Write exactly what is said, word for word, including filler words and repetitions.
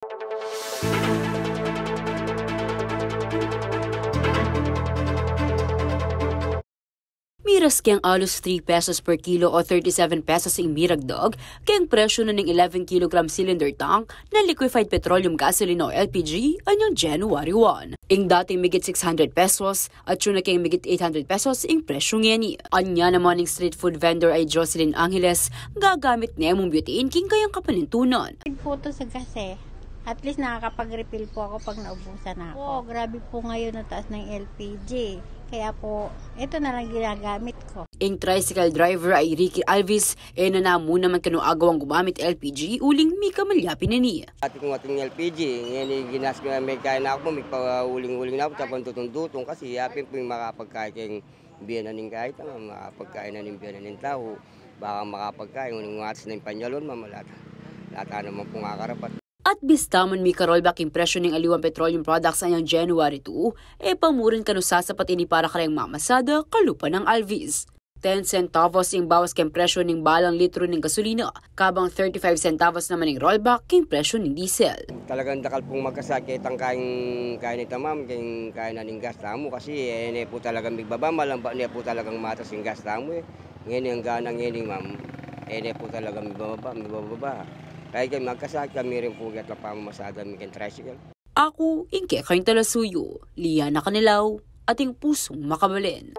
Miras keng alus three pesos per kilo o thirty-seven pesos ing miragdag keng presyu na ning eleven kilogram cylinder tank na liquefied petroleum gasoline o L P G anyang January one. Ing dating migit six hundred pesos, atsu na keng migit eight hundred pesos ing presyu ngeni. Anya naman ing street food vendor a i Jocelyn Angeles, gagamit ne mung butane king kayang kapanintunan. Ig po to sa gas eh. At least nakakapag-refill po ako pag naubusan na ako. Oo, grabe po ngayon ang taas ng L P G. Kaya po, ito na lang ginagamit ko. Ing tricycle driver a i Ricky Alvis, e na namu naman kanu agawang gumamit L P G uling mika malyapi na ni. Dati kung ating L P G, ngeni ginas ko na, me kaya na aku, migpauling-uling na aku, tapang dutong-dutong kasi yapin pung makapagkain keng biye na ning kahit, ah, makapagkain na ning biye na ning tau, baka makapagkain, uling watas na ing panyalon, mama, lata. Lata naman pung akarapat. At bista man mika-rollback ing presyu ning aliwang petroleum products anyang January two, e pa mu rin kanu sasapat ini para kareng mamasada kalupa nang Alvis. Ten centavos ing bawas keng presyu ning balang litro ning gasolina, kabang thirty-five centavos naman ing rollback keng presyu ning diesel. Talagang dakal pung magkasakit ang kain, kain ni tamam, keng kain na ning gas tamu kasi, eh, ne po talagang migbaba, malamba ne po talagang matas ing gas tamu, eh. Ngeni ang gana ngeni, ma'am, eh, ne po talagang migbaba, migbaba. Kaya keng magkasakit kami rin po, gatla pamamasada mi keng tricycle. Aku ing kekayung talasuyu, Liana Canilaw, ating pusung makabalen.